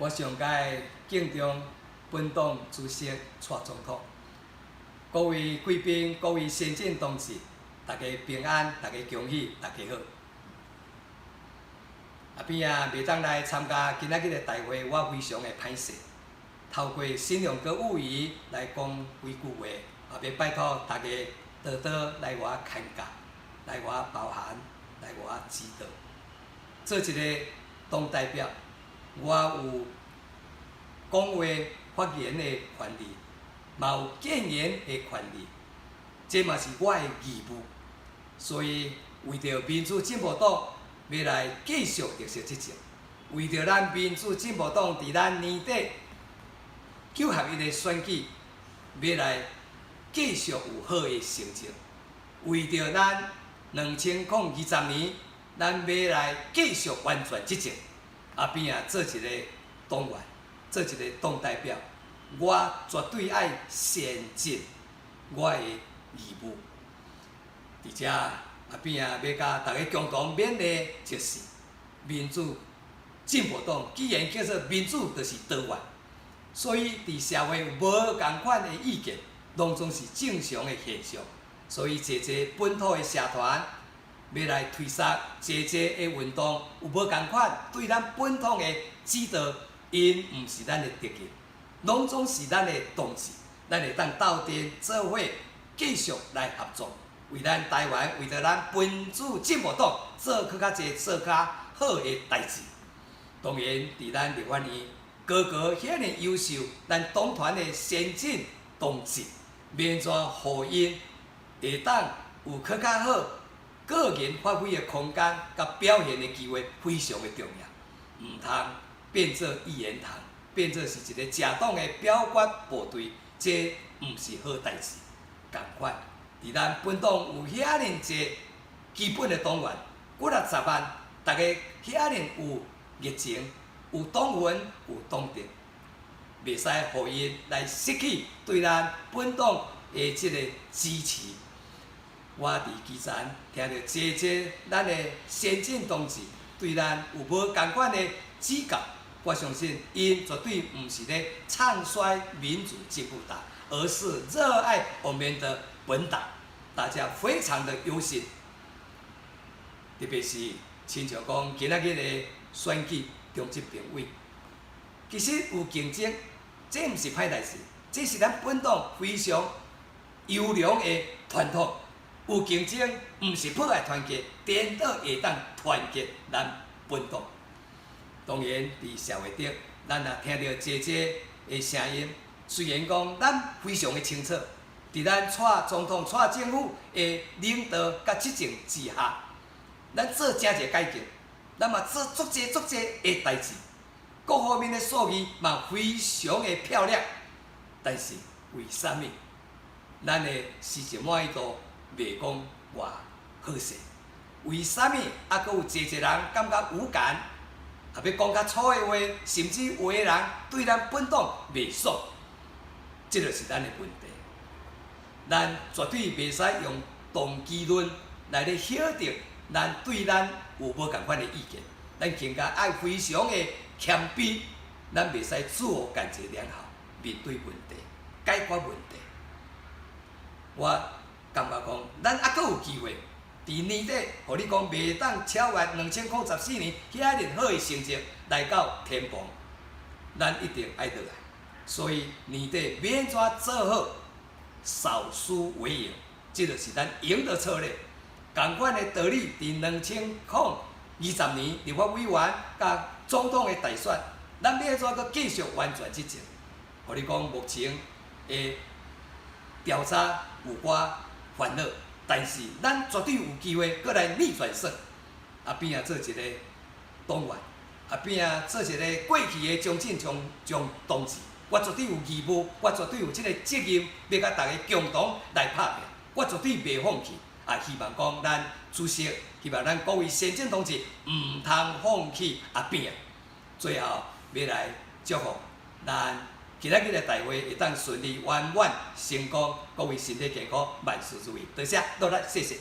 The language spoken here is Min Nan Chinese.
我上蓋敬重本黨主席蔡總統，各位貴賓、各位先進同志，大家平安，大家恭喜，大家好。阿扁仔袂當來參加今仔日的大會，我非常的歹勢。透過新勇閣委員來講幾句話，也欲拜託大家多多來予我牽教，來予我包涵，來予我指導。做一个黨代表，我有講話發言的權利，嘛有建言的權利，這嘛是我的義務。所以，為著民主進步黨欲來繼續綠色執政，為著咱民主進步黨佇咱年底九合一的選舉，欲來繼續有好的成績，為著咱2020年，咱欲來繼續完全執政。阿扁仔做一個黨員，做一個黨代表，我絕對愛善盡我的義務。佇遮阿扁仔欲佮大家共同勉勵，就是民主進步黨，既然叫做民主，就是多元，所以佇社會無仝款的意見，攏總是正常的現象。所以，濟濟本土的社團欲來推捒，濟濟的運動有無仝款，對咱本土的指導，𪜶毋是咱的敵人，攏總是咱的同志，咱會當鬥陣做伙，繼續來合作，為咱台灣，為著咱民主進步黨做閣較濟、做較好的代誌。當然，佇咱立法院，個個遐爾優秀，咱黨團的先進同志，欲按怎予𪜶會當有閣較好個人發揮的空間佮表現的機會，非常的重要。毋通變做一言堂，變做是一個食黨的表決部隊，這毋是好代誌。仝款，佇咱本黨有遐爾濟基本的黨員，幾若十萬，逐家遐爾有熱情、有黨魂、有黨德，袂使予𪜶來失去對咱本黨的這個支持。我佇基層聽著濟濟咱的先進同志對咱有無仝款的指教，我相信𪜶絕對毋是咧唱衰民主進步黨，而是熱愛我們的本黨，大家非常的憂心。特別是親像講今仔日的選舉中執評委，其實有競爭，這毋是歹代誌，這是咱本黨非常優良的傳統。有競爭，毋是破壞團結，顛倒會當團結咱本黨。當然，佇社會頂，咱也聽著濟濟的聲音。雖然講咱非常的清楚，佇咱蔡總統、蔡政府的領導佮執政之下，咱做誠濟改革，咱嘛做足濟足濟的代誌，各方面的數字嘛非常的漂亮。但是為啥物咱的施政滿意度袂講偌好勢？為啥物猶閣有濟濟人感覺無感？也欲講較粗的話，甚至有的人對咱本黨袂爽，這就是咱的問題。咱絕對袂使用動機論來咧否定咱對咱有無仝款的意見。咱更加愛非常的謙卑，咱袂使自我感覺良好，面對問題，解決問題。我感覺講，咱猶閣有機會，佇年底，予你講袂當超越2014年遐爾好的成績來到天棚，咱一定愛倒來。所以年底欲按怎做好，少輸為贏，這就是咱贏的策略。仝款的道理，佇2020年立法委員佮總統的大選，咱欲按怎閣繼續完全執政？予你講目前的調查有寡煩惱，但是咱絕對有機會閣來逆轉勝。阿扁仔做一個黨員，阿扁仔做一個過去的中進將將同志，我絕對有義務，我絕對有這個責任，欲佮大家共同來拍拚，我絕對袂放棄。啊，希望講咱主席，希望咱各位先進同志毋通放棄阿扁仔。最後，欲來祝福咱今仔日的大會會當順利圓滿成功，各位身體健康，萬事如意。多謝，努力，謝謝。